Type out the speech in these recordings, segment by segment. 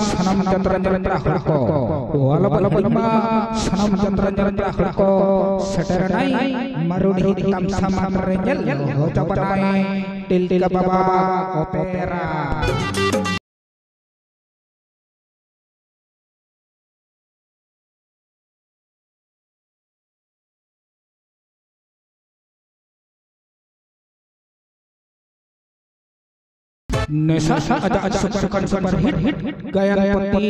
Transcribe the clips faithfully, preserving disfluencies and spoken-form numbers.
ᱥᱟᱱᱟᱢ ᱡᱟᱛᱨᱟ ᱧᱮᱞ ᱯᱮᱲᱟ ᱦᱚᱲ ᱠᱚ, ᱟᱞᱚ ᱵᱚᱱ ᱦᱤᱲᱤᱧ ᱢᱟ, ᱥᱟᱱᱟᱢ ᱡᱟᱛᱨᱟ ᱧᱮᱞ ᱯᱮᱲᱟ ᱦᱚᱲ ᱠᱚ, ᱥᱮᱴᱮᱨ ᱮᱱᱟᱭ ᱢᱟᱨᱩᱰᱤ ᱛᱟᱢᱥᱟ ᱢᱟᱴ ᱨᱮ ᱧᱮᱞ ᱦᱚᱪᱚ ᱵᱚᱱᱟᱭ ᱴᱤᱞᱠᱟ ᱵᱟᱵᱟ ᱚᱯᱮᱨᱟ᱾ ᱱᱮᱥᱟ ᱟᱡᱟᱜ ᱥᱩᱯᱟᱨ ᱠᱟᱱ ᱥᱩᱯᱟᱨ ᱦᱤᱴ ᱜᱟᱭᱟᱱ ᱯᱚᱛᱤ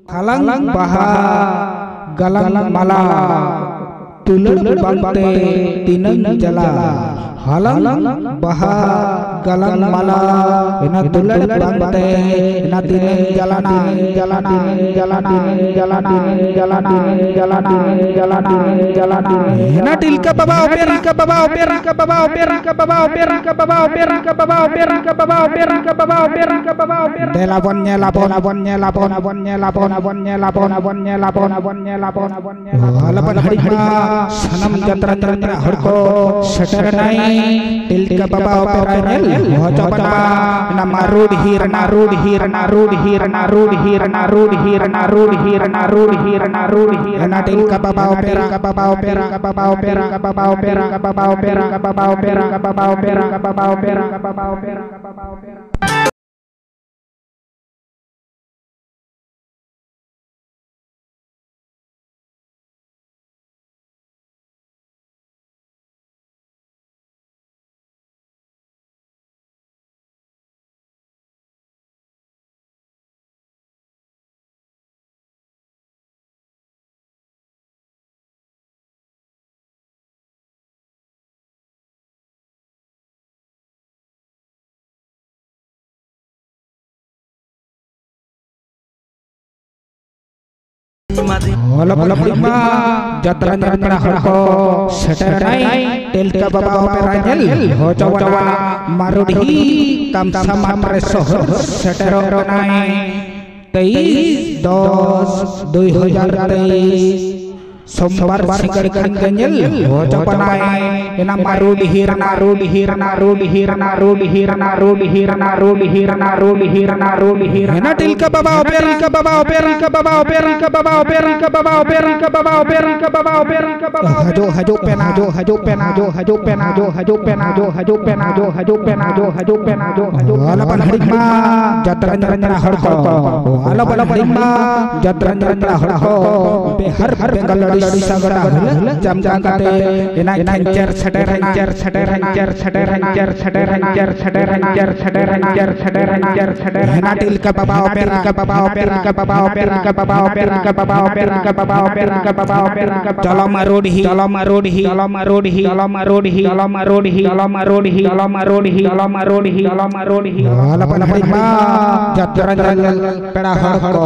ᱦᱟᱞᱟᱝ ᱵᱟᱦᱟ ᱜᱟᱞᱟᱝ ᱢᱟᱞᱟ ᱫᱩᱞᱟᱹᱲ ᱵᱟᱝᱛᱮ ᱛᱤᱱᱟᱹᱝ ᱡᱟᱞᱟ᱾ ᱦᱟᱞᱟᱝ ᱵᱟᱦᱟ ᱜᱟᱞᱟᱝ ᱢᱟᱞᱟ ᱮᱱᱟ ᱫᱩᱞᱟᱹᱲ ᱵᱟᱝᱛᱮ ᱮᱱᱟ ᱛᱤᱱᱟᱹᱝ ᱡᱟᱞᱟᱱᱟ, ᱡᱟᱞᱟᱱᱟ, ᱡᱟᱞᱟᱱᱟ, ᱡᱟᱞᱟᱱᱟ, ᱡᱟᱞᱟᱱᱟ, ᱡᱟᱞᱟᱱᱟ, ᱡᱟᱞᱟᱱᱟ, ᱡᱟᱞᱟᱱᱟ᱾ ᱮᱱᱟ ᱴᱤᱞᱠᱟ ᱵᱟᱵᱟ ᱚᱯᱮᱨᱟ, ᱴᱤᱞᱠᱟ ᱵᱟᱵᱟ ᱚᱯᱮᱨᱟ, ᱴᱤᱞᱠᱟ ᱵᱟᱵᱟ ᱚᱯᱮᱨᱟ, ᱴᱤᱞᱠᱟ ᱵᱟᱵᱟ ᱚᱯᱮᱨᱟ, ᱴᱤᱞᱠᱟ ᱵᱟᱵᱟ ᱚᱯᱮᱨᱟ, ᱴᱤᱞᱠᱟ ᱵᱟᱵᱟ ᱚᱯᱮᱨᱟ, ᱴᱤᱞᱠᱟ ᱵᱟᱵᱟ ᱚᱯᱮᱨᱟ, ᱴᱤᱞᱠᱟ ᱵᱟᱵᱟ ᱚᱯᱮᱨᱟ᱾ ᱫᱮᱞᱟ ᱵᱚᱱ ᱧᱮᱞ ᱟᱵᱚᱱ, ᱟᱵᱚᱱ ᱧᱮᱞ ᱟᱵᱚᱱ, ᱟᱵᱚᱱ ᱧᱮᱞ ᱟᱵᱚᱱ, ᱟᱵᱚᱱ ᱧᱮᱞ ᱟᱵᱚᱱ, ᱟᱵᱚᱱ ᱧᱮᱞ ᱟᱵᱚᱱ, ᱟᱵᱚᱱ ᱧᱮᱞ ᱟᱵᱚᱱ, ᱟᱵᱚᱱ ᱧᱮᱞ ᱟᱵᱚᱱ᱾ ᱟᱞᱚᱵᱚᱱ ᱦᱤᱲᱤᱧ ᱢᱟ, ᱥᱟᱱᱟᱢ ᱡᱟᱛᱨᱟ ᱧᱮᱞ ᱯᱮᱲᱟ ᱦᱚᱲ ᱠᱚ ᱥᱮᱴᱮᱨ ᱮᱱᱟᱭ᱾ ᱴᱤᱞᱠᱟ ᱵᱟᱵᱟ ᱚᱯᱮᱨᱟ ᱧᱮᱞ ᱦᱚᱪᱚ ᱵᱚᱱᱟ᱾ ᱚᱱᱟ ᱢᱟ ᱨᱩᱰ ᱦᱤᱨ ᱱᱟ, ᱨᱩᱰ ᱦᱤᱨ ᱱᱟ, ᱨᱩᱰ ᱦᱤᱨ ᱱᱟ, ᱨᱩᱰ ᱦᱤᱨ ᱱᱟ, ᱨᱩᱰ ᱦᱤᱨ ᱱᱟ, ᱨᱩᱰ ᱦᱤᱨ ᱱᱟ, ᱨᱩᱰ ᱦᱤᱨ ᱱᱟ᱾ ᱚᱱᱟ ᱴᱤᱞᱠᱟ ᱵᱟᱵᱟ ᱚᱯᱮᱨᱟ, ᱵᱟᱵᱟ ᱚᱯᱮᱨᱟ, ᱵᱟᱵᱟ ᱚᱯᱮᱨᱟ, ᱵᱟᱵᱟ ᱚᱯᱮᱨᱟ, ᱵᱟᱵᱟ ᱚᱯᱮᱨᱟ, ᱵᱟᱵᱟ ᱚᱯᱮᱨᱟ, ᱵᱟᱵᱟ ᱚᱯᱮᱨᱟ, ᱵᱟᱵᱟ ᱚᱯᱮᱨᱟ, ᱵᱟᱵᱟ ᱚᱯᱮᱨᱟ᱾ ᱚᱞ ᱦᱚᱯᱚᱱ ᱦᱩᱰᱤᱧ ᱢᱟ ᱡᱟᱛᱨᱟ ᱧᱮᱞ ᱯᱮᱲᱟ ᱦᱚᱲ ᱠᱚ ᱥᱮᱴᱮᱨ ᱮᱱᱟᱭ᱾ ᱴᱤᱞᱠᱟ ᱵᱟᱵᱟ ᱚᱯᱮᱨᱟ ᱧᱮᱞ ᱦᱚᱪᱚ ᱵᱚᱱᱟ᱾ ᱢᱟᱨᱩᱰᱤ ᱛᱟᱢᱥᱟ ᱢᱟᱴ ᱨᱮ ᱥᱚᱦᱚᱨ ᱥᱮᱴᱮᱨᱚᱜ ᱠᱟᱱᱟᱭ᱾ ᱛᱮᱭᱤᱥ ᱫᱚᱥ ᱫᱩᱭ ᱦᱟᱡᱟᱨ ᱛᱮᱭᱤᱥ᱾ ᱥᱳᱢᱵᱟᱨ ᱥᱤᱸᱜᱟᱹᱲ ᱠᱷᱟᱱ ᱜᱮ ᱧᱮᱞ ᱦᱚᱪᱚ ᱵᱚᱱᱟᱭ᱾ ᱮᱱᱟ ᱢᱟᱨᱩᱰᱤ ᱦᱤᱨᱱᱟ, ᱨᱩᱰᱤ ᱦᱤᱨᱱᱟ, ᱨᱩᱰᱤ ᱦᱤᱨᱱᱟ, ᱨᱩᱰᱤ ᱦᱤᱨᱱᱟ, ᱨᱩᱰᱤ ᱦᱤᱨᱱᱟ, ᱨᱩᱰᱤ ᱦᱤᱨᱱᱟ, ᱨᱩᱰᱤ ᱦᱤᱨᱱᱟ᱾ ᱮᱱᱟ ᱴᱤᱞᱠᱟ ᱵᱟᱵᱟ ᱚᱯᱮᱨᱟ, ᱴᱤᱞᱠᱟ ᱵᱟᱵᱟ ᱚᱯᱮᱨᱟ, ᱴᱤᱞᱠᱟ ᱵᱟᱵᱟ ᱚᱯᱮᱨᱟ, ᱴᱤᱞᱠᱟ ᱵᱟᱵᱟ ᱚᱯᱮᱨᱟ, ᱴᱤᱞᱠᱟ ᱵᱟᱵᱟ ᱚᱯᱮᱨᱟ, ᱴᱤᱞᱠᱟ ᱵᱟᱵᱟ ᱚᱯᱮᱨᱟ, ᱴᱤᱞᱠᱟ ᱵᱟᱵᱟ ᱚᱯᱮᱨᱟ᱾ ᱦᱤᱡᱩᱜ, ᱦᱤᱡᱩᱜ ᱯᱮ ᱱᱟ, ᱦᱤᱡᱩᱜ, ᱦᱤᱡᱩᱜ ᱯᱮ ᱱᱟ, ᱦᱤᱡᱩᱜ, ᱦᱤᱡᱩᱜ ᱯᱮ ᱱᱟ, ᱦᱤᱡᱩᱜ, ᱦᱤᱡᱩᱜ ᱯᱮ ᱱᱟ, ᱦᱤᱡᱩᱜ, ᱦᱤᱡᱩᱜ ᱯᱮ ᱱᱟ, ᱦᱤᱡᱩᱜ, ᱦᱤᱡᱩᱜ ᱯᱮ ᱱᱟ, ᱦᱤᱡᱩᱜ, ᱦᱤᱡᱩᱜ ᱯᱮ ᱱᱟ, ᱦᱤᱡᱩᱜ, ᱦᱤᱡᱩᱜ ᱯᱮ ᱱᱟ᱾ ᱟᱞᱚ ᱵᱚᱱ ᱦᱤᱲᱤᱧ ᱢᱟ, ᱡᱟᱛᱨᱟ ᱧᱮᱞ ᱯᱮᱲᱟ ᱦᱚᱲ ᱠᱚ᱾ ᱟᱞᱚ ᱵᱚᱱ ᱦᱤᱲᱤᱧ ᱢᱟ, ᱡᱟᱛᱨᱟ ᱧᱮᱞ ᱯᱮᱲᱟ ᱦᱚᱲ ᱠᱚ᱾ ᱵᱤᱦᱟᱨ ᱵᱮᱝᱜᱟᱞ ᱳᱰᱤᱥᱟ ᱜᱚᱴᱟ ᱦᱩᱞᱟᱹ ᱡᱟᱢ ᱠᱟᱛᱮ ᱮᱱᱟ ᱠᱷᱮᱧᱪᱟᱨ ᱥᱮᱴᱮᱨ ᱮᱱᱟ, ᱥᱮᱴᱮᱨ ᱮᱱᱟ, ᱥᱮᱴᱮᱨ ᱮᱱᱟ᱾ ᱦᱮᱱᱟ ᱴᱤᱞᱠᱟ ᱵᱟᱵᱟ ᱚᱯᱮᱨᱟ, ᱴᱤᱞᱠᱟ ᱵᱟᱵᱟ ᱚᱯᱮᱨᱟ, ᱴᱤᱞᱠᱟ ᱵᱟᱵᱟ ᱚᱯᱮᱨᱟ, ᱴᱤᱞᱠᱟ ᱵᱟᱵᱟ ᱚᱯᱮᱨᱟ, ᱴᱤᱞᱠᱟ ᱵᱟᱵᱟ ᱚᱯᱮᱨᱟ, ᱴᱤᱞᱠᱟ ᱵᱟᱵᱟ ᱚᱯᱮᱨᱟ᱾ ᱪᱚᱞᱚ ᱢᱟᱨᱩᱰᱤ, ᱪᱚᱞᱚ ᱢᱟᱨᱩᱰᱤ, ᱪᱚᱞᱚ ᱢᱟᱨᱩᱰᱤ, ᱪᱚᱞᱚ ᱢᱟᱨᱩᱰᱤ, ᱪᱚᱞᱚ ᱢᱟᱨᱩᱰᱤ, ᱪᱚᱞᱚ ᱢᱟᱨᱩᱰᱤ, ᱪᱚᱞᱚ ᱢᱟᱨᱩᱰᱤ, ᱪᱚᱞᱚ ᱢᱟᱨᱩᱰᱤ᱾ ᱟᱞᱚ ᱵᱚᱱ ᱦᱤᱲᱤᱧ ᱢᱟ, ᱡᱟᱛᱨᱟ ᱧᱮᱞ ᱯᱮᱲᱟ ᱦᱚᱲ ᱠᱚ᱾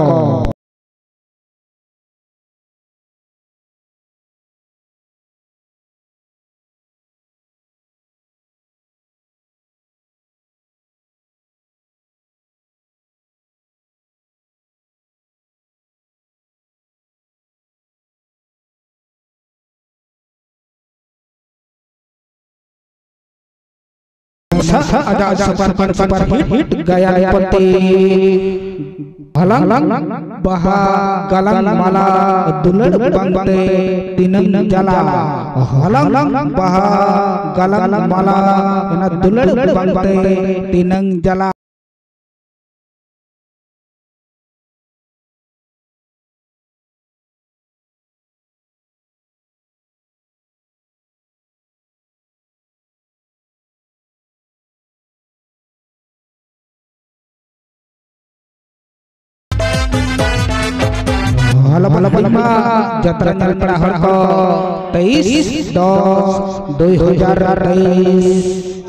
ᱥᱟ ᱟᱡᱟᱜ ᱥᱩᱯᱟᱨ ᱦᱤᱴ ᱜᱟᱭᱟᱱ ᱯᱟᱹᱛᱤ ᱦᱟᱞᱟᱝ ᱵᱟᱦᱟ ᱜᱟᱞᱟᱝ ᱢᱟᱞᱟ ᱫᱩᱞᱟᱹᱲ ᱵᱟᱝᱛᱮ ᱛᱤᱱᱟᱹᱝ ᱡᱟᱞᱟ᱾ ᱦᱟᱞᱟᱝ ᱵᱟᱦᱟ ᱜᱟᱞᱟᱝ ᱢᱟᱞᱟ ᱚᱱᱟ ᱫᱩᱞᱟᱹᱲ ᱵᱟᱝᱛᱮ ᱛᱤᱱᱟᱹᱝ ᱡᱟᱞᱟ᱾ ᱦᱟᱞᱚ ᱵᱟᱞᱟ ᱵᱟᱞᱟ ᱡᱟᱛᱨᱟ ᱧᱮᱞ ᱯᱮᱲᱟ ᱦᱚᱲ ᱠᱚ, ᱛᱮᱭᱤᱥ ᱫᱚᱥ ᱫᱩᱭ ᱦᱟᱡᱟᱨ ᱛᱮᱭᱤᱥ᱾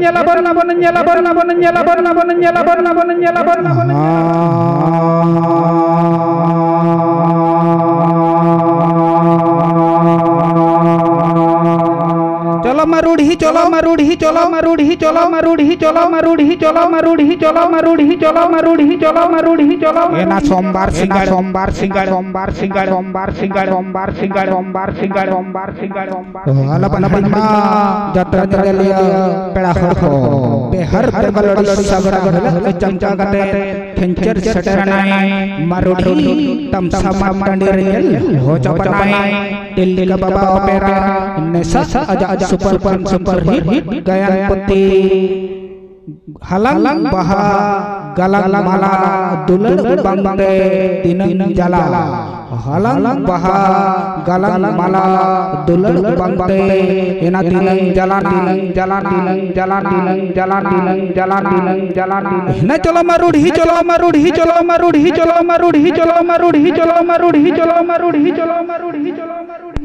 ᱧᱮᱞᱟᱵᱚᱱ, ᱟᱵᱚᱱ ᱧᱮᱞᱟᱵᱚᱱ, ᱟᱵᱚᱱ ᱧᱮᱞᱟᱵᱚᱱ, ᱟᱵᱚᱱ ᱧᱮᱞᱟᱵᱚᱱ, ᱟᱵᱚᱱ ᱧᱮᱞᱟᱵᱚᱱ, ᱟᱵᱚᱱ ᱧᱮᱞᱟᱵᱚᱱ᱾ ᱪᱚᱞᱚ ᱢᱟ ᱨᱩᱰᱷᱤ, ᱪᱚᱞᱚ ᱢᱟ ᱨᱩᱰᱷᱤ, ᱪᱚᱞᱚ ᱢᱟ ᱨᱩᱰᱷᱤ, ᱪᱚᱞᱚ ᱢᱟ ᱨᱩᱰᱷᱤ, ᱪᱚᱞᱚ ᱢᱟ ᱨᱩᱰᱷᱤ, ᱪᱚᱞᱚ ᱢᱟ ᱨᱩᱰᱷᱤ, ᱪᱚᱞᱚ ᱢᱟ ᱨᱩᱰᱷᱤ, ᱪᱚᱞᱚ ᱢᱟ ᱨᱩᱰᱷᱤ, ᱪᱚᱞᱚ ᱢᱟ ᱮᱱᱟ ᱨᱩᱰᱷᱤ, ᱥᱳᱢᱵᱟᱨ, ᱮᱱᱟ ᱥᱤᱸᱜᱟᱲ, ᱥᱳᱢᱵᱟᱨ, ᱥᱤᱸᱜᱟᱲ, ᱥᱳᱢᱵᱟᱨ, ᱥᱤᱸᱜᱟᱲ, ᱥᱳᱢᱵᱟᱨ, ᱥᱤᱸᱜᱟᱲ, ᱥᱳᱢᱵᱟᱨ, ᱥᱤᱸᱜᱟᱲ, ᱥᱳᱢᱵᱟᱨ, ᱥᱤᱸᱜᱟᱲ, ᱥᱳᱢᱵᱟᱨ, ᱥᱤᱸᱜᱟᱲ, ᱥᱳᱢᱵᱟᱨ᱾ ᱚ, ᱟᱞᱚᱯᱮ ᱦᱤᱲᱤᱧ ᱢᱟ, ᱡᱟᱛᱨᱟ ᱧᱮᱧᱮᱞᱤᱭᱟᱹ ᱯᱮᱲᱟ ᱦᱚᱲ ᱠᱚ, ᱵᱤᱦᱟᱨ ᱵᱮᱝᱜᱟᱞᱳᱨ ᱥᱟᱜᱽᱲᱟ ᱦᱤᱞᱳᱜ ᱪᱟᱢᱪᱟ ᱠᱟᱛᱮ ᱠᱷᱮᱧᱪᱮᱨ ᱥᱮᱴᱮᱨ ᱮᱱᱟᱭ, ᱢᱟᱨᱩᱰᱤ ᱛᱟᱢᱥᱟ ᱢᱟᱴ ᱴᱟᱺᱰᱤ ᱨᱮ ᱧᱮᱞ ᱦᱚᱪᱚ ᱠᱟᱱᱟᱭ᱾ ᱴᱤᱞᱠᱟ ᱵᱟᱵᱟ ᱚᱯᱮᱨᱟ, ᱱᱮᱥᱟ ᱟᱡᱟᱜ ᱥᱩᱯᱟᱨ ᱯᱟᱱ ᱥᱩᱯᱟᱨ ᱦᱤᱴ ᱜᱟᱭᱟᱱ ᱯᱩᱛᱷᱤ᱾ ᱦᱟᱞᱟᱝ ᱵᱟᱦᱟ, ᱜᱟᱞᱟᱝ ᱢᱟᱞᱟ, ᱫᱩᱞᱟᱹᱲ ᱵᱟᱝᱛᱮ ᱛᱤᱱᱟᱹᱝ ᱡᱟᱞᱟ᱾ ᱦᱟᱞᱟᱝ ᱵᱟᱦᱟ, ᱜᱟᱞᱟᱝ ᱢᱟᱞᱟ, ᱫᱩᱞᱟᱹᱲ ᱵᱟᱝᱛᱮ ᱮᱱᱟ ᱛᱤᱱᱟᱹᱝ ᱡᱟᱞᱟ, ᱛᱤᱱᱟᱹᱝ ᱡᱟᱞᱟ, ᱛᱤᱱᱟᱹᱝ ᱡᱟᱞᱟ, ᱛᱤᱱᱟᱹᱝ ᱡᱟᱞᱟ, ᱛᱤᱱᱟᱹᱝ ᱡᱟᱞᱟ, ᱛᱤᱱᱟᱹᱝ ᱡᱟᱞᱟ, ᱛᱤᱱᱟᱹᱝ᱾ ᱦᱮᱱᱟ ᱪᱚᱞᱚ ᱢᱟ ᱨᱩᱰᱷᱤ, ᱪᱚᱞᱚ ᱢᱟ ᱨᱩᱰᱷᱤ, ᱪᱚᱞᱚ ᱢᱟ ᱨᱩᱰᱷᱤ, ᱪᱚᱞᱚ ᱢᱟ ᱨᱩᱰᱷᱤ, ᱪᱚᱞᱚ ᱢᱟ ᱨᱩᱰᱷᱤ, ᱪᱚᱞᱚ ᱢᱟ ᱨᱩᱰᱷᱤ, ᱪᱚᱞᱚ ᱢᱟ ᱨᱩᱰᱷᱤ, ᱪᱚᱞᱚ ᱢᱟ ᱨᱩᱰᱷᱤ, ᱪᱚᱞᱚ ᱢᱟ ᱨᱩᱰᱷᱤ᱾